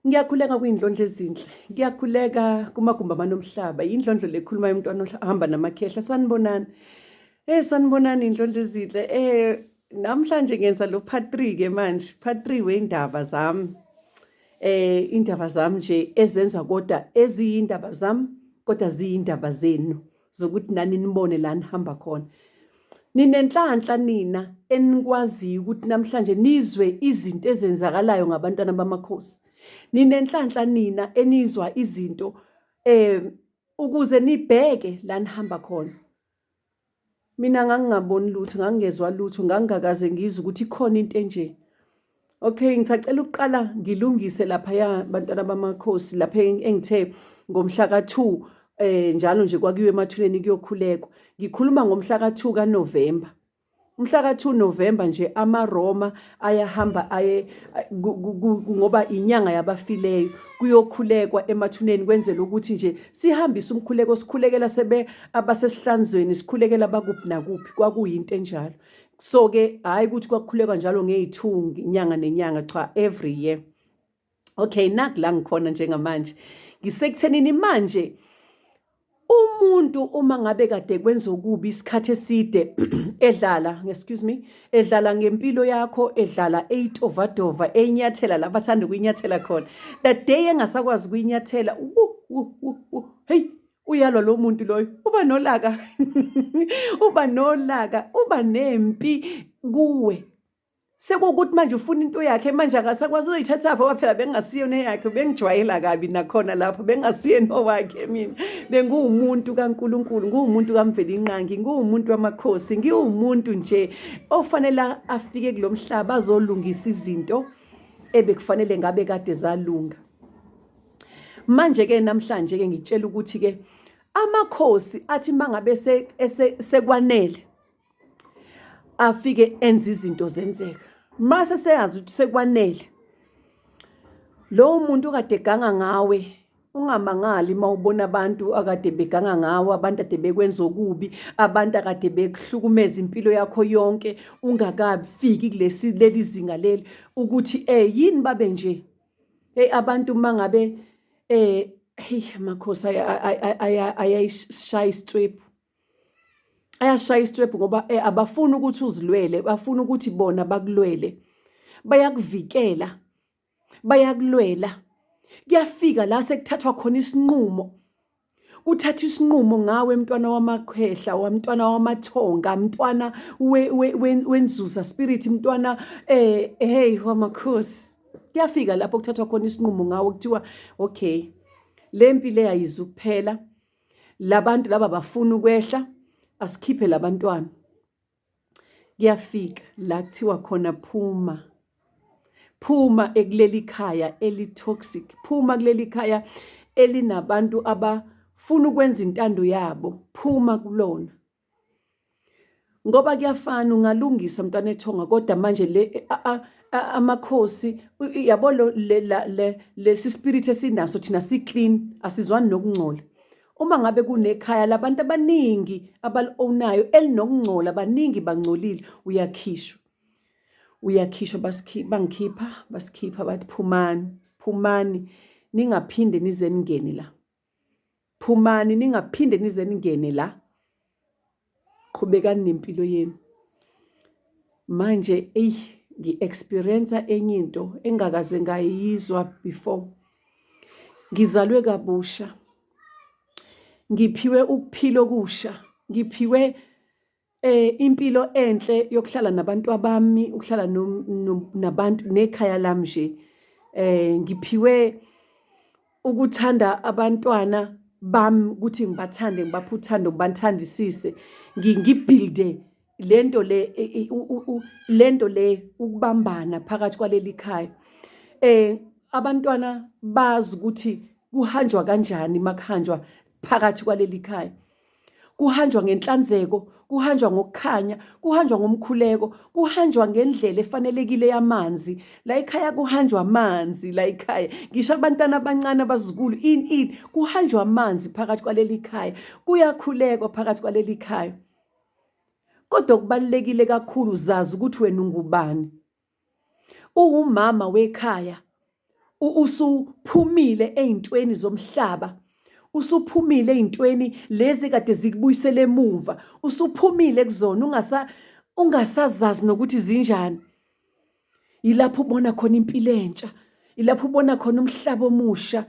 Ngiyakhuleka kwiy'ndlondlo ezinhle, ngiyakhuleka kumagumbi amanomhlaba, yindlondlo le ekhulumayo umntwana ohamba namakhehla. Sanibonani. Sanibonani iy'ndlondlo ezinhle. Namhlanje ngenza lo part 3 ke manje, part 3 wey'ndaba zami. Indaba zami nje ezenza kodwa eziyindaba zami kodwa ziyindaba zenu zokuthi nani nibone la nihamba khona. Ninenhlanhla nina enikwaziyo ukuthi namhlanje nizwe izinto ezenzakalayo ngabantwana bamakhosi. Ninenhlanhla nina enizwa izinto eh ukuze nibheke la nihamba khona. Mina ngangingaboni lutho, ngangingezwa lutho, ngangingakaze ngizwe ukuthi ikhona into enje. Okay, ngisacela ukuqala ngilungise laphaya bantwana bamakhosi lapha engithe ngomhla ka-2 njalo nje kwakuyiwe emathuneni kuyokhulekwa. Ngikhuluma ngomhla ka-2 kaNovember. Umhla ka-2 November nje amaRoma ayahamba aye ngoba inyanga yabafileyo kuyokhulekwa emathuneni kwenzela ukuthi nje sihambise umkhuleko sikhulekela sebe abasesihlanzweni sikhulekela bakuphi nakuphi kwakuyinto enjalo. So ke hayi ukuthi kwakukhulekwa njalo ngeyi-2 inyanga nenyanga cha every year. Okay, naku la ngikhona njengamanje. Ngisekuthenini manje umuntu uma ngabe kade kwenza okubi isikhathi eside edlala, excuse me, edlala ngempilo yakho, edlala eyitovadova, eyinyathela la bathanda ukuyinyathela khona. The day engasakwazi ukuyinyathela, hey, uyalwa lo muntu loyo, uba nolaka, uba nolaka, uba nempi kuwe. Sekuwukuthi manje ufuna into yakhe manje akasakwazi uzoyithathaphi ngoba phela bengingasiyo neyakhe bengijwayela kabi nakhona lapho bengingasiye nowakhe mina benguwumuntu kaNkulunkulu nguwumuntu kaMvelinqangi nguwumuntu wamakhosi ngiwumuntu nje ofanele afike kulo mhlaba azolungisa izinto ebekufanele ngabe kade zalunga. Manje ke namhlanje ke ngikutshela ukuthi ke amakhosi athi mangabe sekwanele afike enze izinto zenzeka mase seyazi ukuthi sekwanele lowo muntu kade eganga ngawe ungamangali uma ubona abantu akade beganga ngawe abantu ade bekwenza okubi abantu akade bekuhlukumeza impilo yakho yonke ungakafiki kulesi leli zinga leli ukuthi eh yini babe nje. Hey abantu mangabe hey amakhosi ayayishaya isitswebhu. Ayashaya isitswebhu ngoba abafuni ukuthi uzilwele, bafuna ukuthi bona bakulwele. Bayakuvikela, bayakulwela. Kuyafika la sekuthathwa khona isinqumo. Kuthathwa isinqumo ngawe mntwana wamakhwehla, wamntwana wamathonga, mntwana wenzuza spirit, mntwana hey wamakhosi. Kuyafika lapho kuthathwa khona isinqumo ngawe kuthiwa okay, le mpi le ayizukuphela. Labantu laba bafuna ukwehla, asikhiphe labantwana. Kuyafika la kuthiwa khona phuma. Phuma ekuleli khaya eli-toxic, phuma kuleli khaya elinabantu abafuna ukwenza intando yabo, phuma kulona. Ngoba kuyafana ungalungisa mntwana ethonga kodwa manje le amakhosi yabo le lesi spirit esinaso thina si clean asizwani nokungcola. Uma ngabe kunekhaya labantu abaningi abali-ownayo elinokungcola baningi bangcolile uyakhishwa. Uyakhishwa bangikhipha basikhipha bathi phumani phumani ningaphinde nize ningene la. Phumani ningaphinde nize ningene la. Qhubekani nempilo yenu. Manje eyi ngi-experience enye into engakaze ngayizwa before. Ngizalwe kabusha. Ngiphiwe ukuphila okusha. Ngiphiwe impilo enhle yokuhlala nabantu abami, ukuhlala nabantu nekhaya lami nje. Ngiphiwe ukuthanda abantwana bami ukuthi ngibathande, ngibaphe uthando, ngibathandisise, ngibuilde lento le lento le ukubambana phakathi kwaleli khaya. Abantwana bazi ukuthi kuhanjwa kanjani makuhanjwa phakathi kwaleli khaya. Kuhanjwa ngenhlanzeko, kuhanjwa ngokukhanya, kuhanjwa ngomkhuleko, kuhanjwa ngendlela efanelekile yamanzi. La ekhaya kuhanjwa amanzi la ekhaya. Ngisho abantwana abancane abazukulu ini ini kuhanjwa amanzi phakathi kwaleli khaya. Kuyakhulekwa phakathi kwaleli khaya. Kodwa okubalulekile kakhulu zazi ukuthi wena ungubani. Uwumama wekhaya. Usuphumile ey'ntweni zomhlaba, usuphumile ey'ntweni lezi kade zikubuyisela emuva, usuphumile kuzona ungasazazi nokuthi zinjani. Yilapho ubona khona impilo entsha, yilapho ubona khona umhlaba omusha,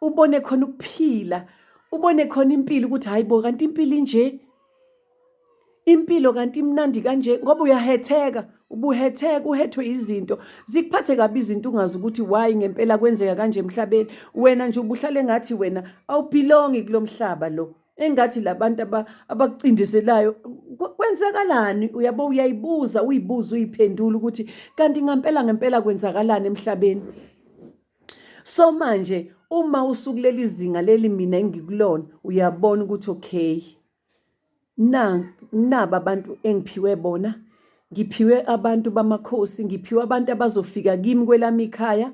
ubone khona ukuphila, ubone khona impilo ukuthi hhayi bo kanti impilo inje. Impilo kanti imnandi kanje ngoba uyahetheka, ubuhetheka uhethwe izinto, zikuphathe kabi izinto ungazi ukuthi why ngempela kwenzeka kanje emhlabeni. Wena nje ubuhlale engathi wena awubhilongi kulo mhlaba lo. Engathi labantu abakucindezelayo kwenzakalani uyabo uyayibuza uyibuza uyiphendula ukuthi kanti ngampela ngempela kwenzakalani emhlabeni. So manje uma usukuleli zinga leli mina engikulona uyabona ukuthi okay Naba abantu engiphiwe bona, ngiphiwe abantu bamakhosi, ngiphiwe abantu abazofika kimi kwelami ikhaya,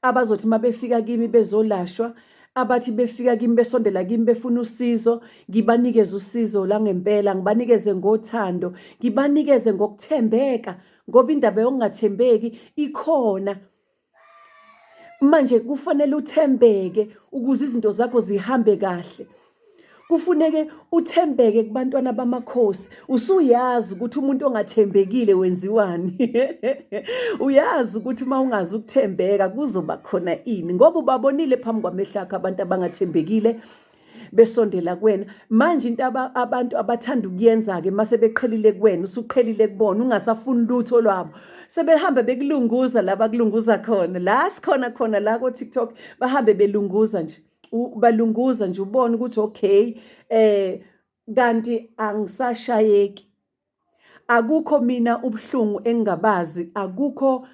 abazothi uma befika kimi bezolashwa, abathi befika kimi besondela kimi befuna usizo, ngibanikeze usizo langempela, ngibanikeze ngothando, ngibanikeze ngokuthembeka, ngoba indaba yokungathembeki ikhona. Manje kufanele uthembeke ukuze izinto zakho zihambe kahle. Kufuneke uthembeke kubantwana bamakhosi. Usuyazi ukuthi umuntu ongathembekile wenziwani. Uyazi ukuthi uma ungazi ukuthembeka kuzoba khona ini ngoba ubabonile phambi kwamehlo akho abantu abangathembekile besondela kuwena. Manje into abantu abathanda ukuyenza-ke uma sebeqhelile kuwena, usuqhelile kubona, ungasafuni lutho lwabo, sebehamba bekulunguza la bakulunguza khona, la sikhona khona la ko-TikTok, bahambe belunguza nje, balunguza nje ubone ukuthi okay, kanti angisashayeki. Akukho mina ubuhlungu engingabazi, akukho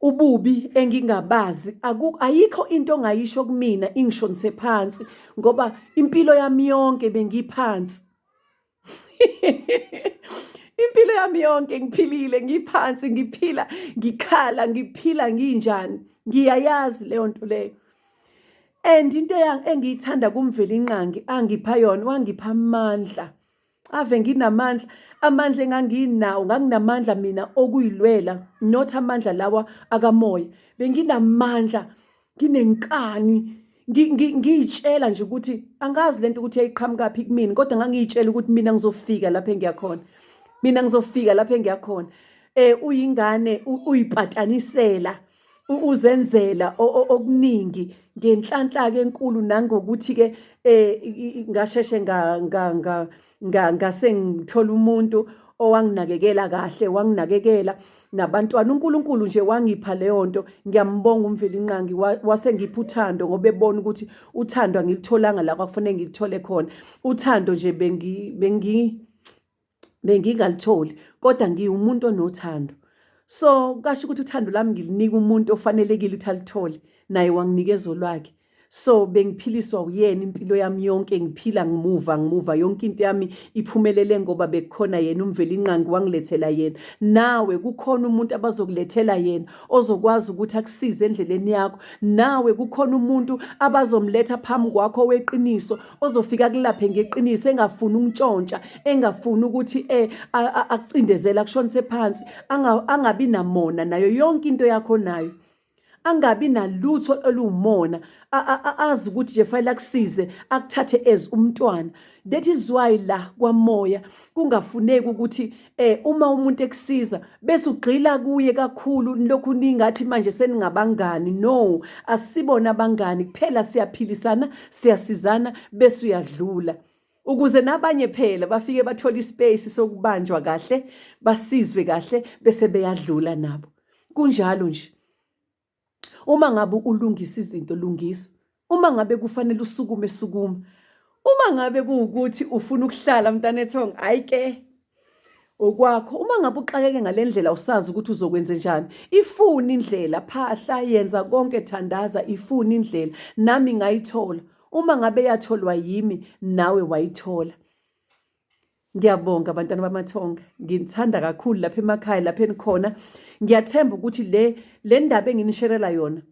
ububi engingabazi, ayikho into ongayisho kumina ingishonise phansi ngoba impilo yami yonke bengiphansi. Impilo yami yonke ngiphilile, ngiphansi, ngiphila, ngikhala, ngiphila nginjani. Ngiyayazi leyo nto leyo. And into engiyithanda kuMvelinqangi angipha yona, wangipha amandla. Ave nginamandla, amandla enganginawo, nganginamandla mina okuyilwela, not amandla lawa akamoya. Benginamandla, nginenkani, ngiyitshela nje ukuthi angazi lento ukuthi yayiqhamukaphi kumina, kodwa ngangiyitshela ukuthi mina ngizofika lapho engiyakhona. Mina ngizofika lapho engiyakhona. Uyingane uyipatanisela uzenzela okuningi ngenhlanhla-ke enkulu nangokuthi-ke um ngasheshe ngase ngithola umuntu owanginakekela kahle wanginakekela nabantwana uNkulunkulu nje wangipha leyo nto ngiyambonga uMvelinqangi wase ngipha uthando ngoba ebona ukuthi uthando angilitholanga la kwakufanele ngilithole khona uthando nje bengi bengi bengingalitholi kodwa ngiwumuntu onothando so kasho ukuthi uthando lami ngilinika umuntu ofanelekile ukuthi alithole naye wanginikeza olwakhe so bengiphiliswa uyena impilo yami yonke ngiphila ngimuva ngimuva yonke into yami iphumelele ngoba bekukhona yena uMvelinqangi wangilethela yena nawe kukhona umuntu abazokulethela yena ozokwazi ukuthi akusize endleleni yakho nawe kukhona umuntu abazomletha phambi kwakho weqiniso ozofika akulaphe ngeqiniso engafuni ukuntshontsha engafuni ukuthi eh akucindezela akushonise phansi angabi namona nayo yonke into yakho nayo angabi nalutho oluwumona azi ukuthi nje fanele akusize akuthathe as umntwana that is why la kwamoya kungafuneki ukuthi eh uma umuntu ekusiza bese ugxila kuye kakhulu lokhu ningathi manje seningabangani no asibona abangani kuphela siyaphilisana siyasizana bese uyadlula ukuze nabanye phela bafike bathole ispace sokubanjwa kahle basizwe kahle bese beyadlula nabo kunjalo nje Uma ngabe ulungisa izinto lungisa. Uma ngabe kufanele usukume sukuma. Uma ngabe kuwukuthi ufuna ukuhlala mntanethongo hayi ke okwakho. Uma ngabe uxakeke ngale ndlela usazi ukuthi uzokwenze njani. Ifune indlela phahla yenza konke thandaza ifune indlela nami ngayithola. Uma ngabe yatholwa yimi nawe wayithola. Ngiyabonga bantwana bamathonga, nginithanda kakhulu lapha emakhaya lapha enikhona. Ngiyathemba ukuthi le le ndaba enginisherela yona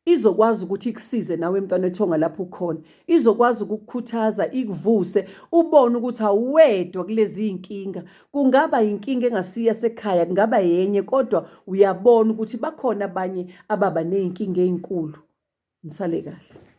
Izokwazi ukuthi ikusize nawe mntwana ethonga lapho ukhona. Izokwazi ukukukhuthaza, ikuvuse, ubone ukuthi awuwedwa kulezi iy'nkinga. Kungaba yinkinga engasiyo yasekhaya, kungaba yenye kodwa uyabona ukuthi bakhona abanye ababa ney'nkinga ey'nkulu. Nisale kahle.